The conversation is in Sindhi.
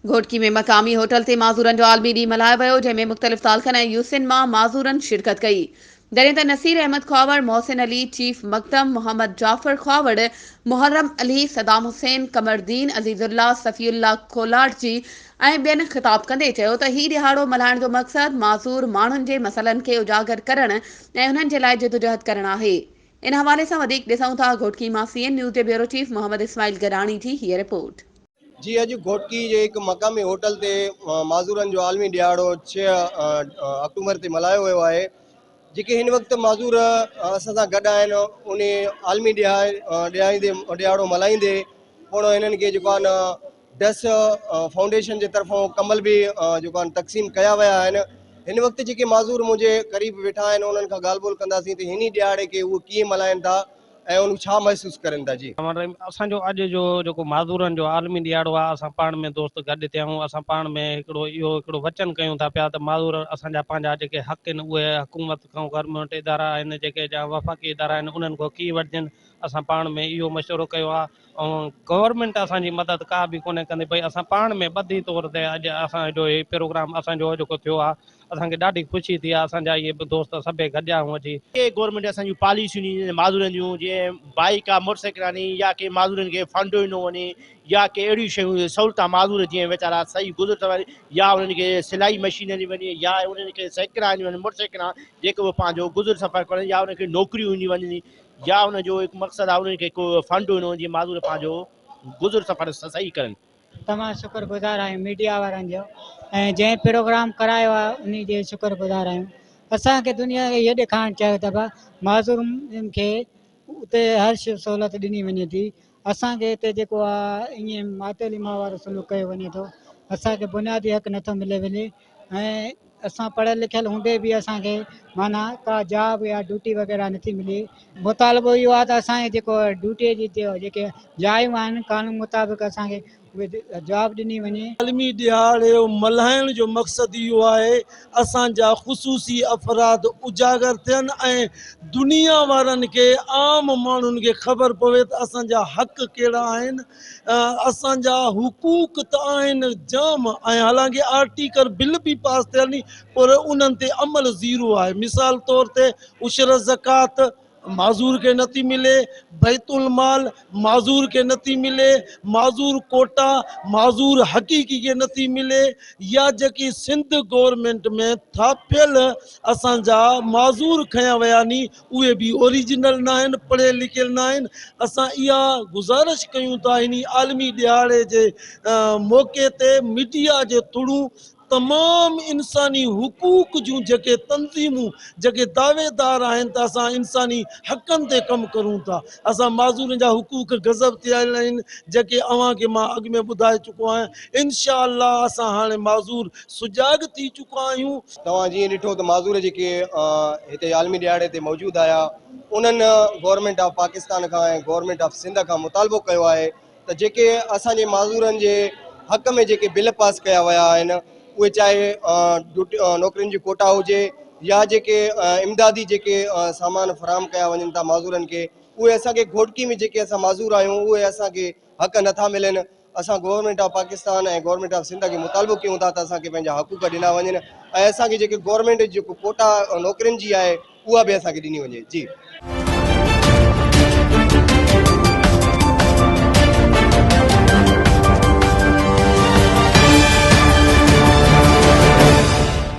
گهوٽڪي ۾ مقامي هوٽل تي معذورن جو عالمي ڏينهن ملهايو ويو، جنهن ۾ مختلف تعلقن ۽ يوسين مان معذورن شرڪت ڪئي. جڏهن ته نصير احمد خواوڙ، محسن علي، چيف مقدم محمد جعفر خواوڙ، محرم علي، صدام حسين، قمر دين، عزيز الله، صفي الله کولاڙجي ۽ ٻين خطاب ڪندي چيو ته هي ڏهاڙو ملهائڻ جو مقصد معذور ماڻهن جي مسئلن کي اجاگر ڪرڻ ۽ انهن جي لاء جدوجهد ڪرڻ آهي. ان حوالي سان وڌيڪ ڏسون ٿا گهوٽڪي مان سي اين نيوز جي بيورو چيف محمد اسماعيل گڏاڻي جي هيء رپورٽ. جي اڄ گهوٽڪي جي هڪ مقامي هوٽل تي معذورن جو عالمي ڏهاڙو 6 آڪٽومبر تي ملهايو ويو آهي جيڪي هن وقت معذور اسان سان گڏ آهن ان عالمي ڏهاڙي ڏهاڙو ملهائيندي پڻ هنن کي جيڪو آهي نه ڊس فائونڊيشن جي طرفان ڪمبل به جيڪو آهي تقسيم ڪيا ويا آهن هن وقت جيڪي معذور منهنجي قريب ويٺا آهن انهن کان ڳالهه ٻولهه ڪنداسين ته هن ڏهاڙي کي هو ڪيئن ملهائن ٿا ۽ ان ڇا محسوس ڪرين ٿا جي. رحمان رحيم اسان جو اڄ جو جيڪو معذورن جو عالمي ڏهاڙو آهي اسان پاڻ ۾ دوست گڏ ٿيا آهيون اسان پاڻ ۾ هڪڙو اهو هڪڙو وچن ڪيون ٿا پيا ته معذور اسان جا پنهنجا جيڪي حق آهن اهي حڪومت کان گورنمينٽ ادارا آهن جيڪي جا وفاقي ادارا آهن انهن کان ڪيئن وٺجن اسان پاڻ ۾ اهو مشورو ڪيو آهي ۽ گورنمينٽ اسان جي مدد ڪا به ڪونهي ڪندي ڀئي اسان پاڻ ۾ ٻڌي طور تي اڄ اسان جو هي پروگرام اسان جو جيڪو ٿيو آهي اسان کي ڏاڍي خوشي ٿي آهي اسان جا اهي به دوست سڀئي گڏيا آهيون اچي. ڪي گورنمينٽ اسان جون پاليسيون ڏنيون وڃن معذورن جون جيئن بائيڪ آ موٽر سائيڪل آ ني يا ڪي معذورن کي فنڊ ڏنو وڃي يا ڪي اهڙيون شيون سهولتان معذور جيئن ويچارا صحيح گذر سفر يا انهن کي سلائي مشين ڏني وڃي يا انهن کي سائيڪلان ڏنيون وڃن موٽر سائيڪلان جيڪو به پنهنجو گذر سفر ڪرن يا انهن کي نوڪريون ڏنيون وڃن يا ان جو هڪ مقصد آ انهن کي ڪو فنڊ ڏنو وڃي جيئن معذور پنهنجو گذر سفر صحيح ڪرن. تمام شڪر گذار آهيون ميڊيا وارن جو ۽ جنهن پروگرام ڪرايو آهي انهي جي شڪر گذار آهيون اسان کي دنيا کي اهو ڏيکارڻ چاهيو ته ڀا معذورن کي اتي هر سهولت ڏني وڃي ٿي اسان کي هتي جيڪو آهي ائين ماتيلي ماء وارو سلوڪ ڪيو وڃي ٿو اسان کي بنيادي حق نٿو ملي وڃي ۽ اسان پڙهيل لکيل هوندي به اسان کي معنيٰ ڪا جاب يا ڊيوٽي وغيره نٿي ملي. مطالبو اهو آهي ته اسان کي جيڪو ڊيوٽي جي جيڪي جايون آهن قانون مطابق اسان کي اهي جاب ڏني وڃي. عالمي ڏهاڙي ملهائڻ جو مقصد اهو آهي اسان جا خصوصي افراد اجاگر ٿين ۽ دنيا وارن کي عام ماڻهن کي خبر پوي ته اسان جا حق ڪهڙا آهن اسان جا حقوق ته آهن جام ۽ حالانڪه آرٽيڪل بل به پاس ٿيل ني پر انهن تي عمل زيرو آهي مثال طور تي عشر زڪوات معذور کي نٿي ملي بيت المال معذور کي نٿي ملي معذور ڪوٽا معذور حقيقي کي نٿي ملي يا جيڪي سنڌ گورنمينٽ ۾ ٿاڦيل اسان جا معذور کنيا ويا ني اهي به اوريجنل ناهن، پڙهيل لکيل ناهن، اسان اها گذارش ڪيون ٿا انهي عالمي ڏهاڙي جي موقعي تي ميڊيا جي ٿڙون تمام انساني حقوق جون جيڪي تنظيمون جيڪي دعويدار آهن ته اسان انساني حقن تي ڪم ڪرون ٿا اسان معذورن جا حقوق غضب ٿيل آهن جيڪي اوهان کي مان اڳ ۾ ٻڌائي چڪو آهيان انشاء الله اسان هاڻي معذور سجاڳ ٿي چڪا آهيون. توهان جيئن ڏٺو ته معذور جيڪي هتي عالمي ڏهاڙي تي موجود آيا انهن گورنمينٽ آف پاڪستان کان ۽ گورنمينٽ آف سنڌ کان مطالبو ڪيو آهي ته جيڪي اسان جي معذورن جي حق ۾ جيڪي بل پاس ڪيا ويا آهن اهي چاهي نوڪرين جي ڪوٽا هجي يا جيڪي امدادي جيڪي سامان فراهم ڪيا وڃن ٿا معذورن کي اهي اسان کي گهوٽڪي ۾ جيڪي اسان معذور آهيون اهي اسان کي حق نٿا ملن اسان government of Pakistan ۽ government of Sindh کي مطالبو ڪيون ٿا ته اسان کي پنهنجا حقوق ڏنا وڃن ۽ اسان کي جيڪي گورنمينٽ جيڪو ڪوٽا نوڪرين جي آهي اها به اسان کي ڏني وڃي جي.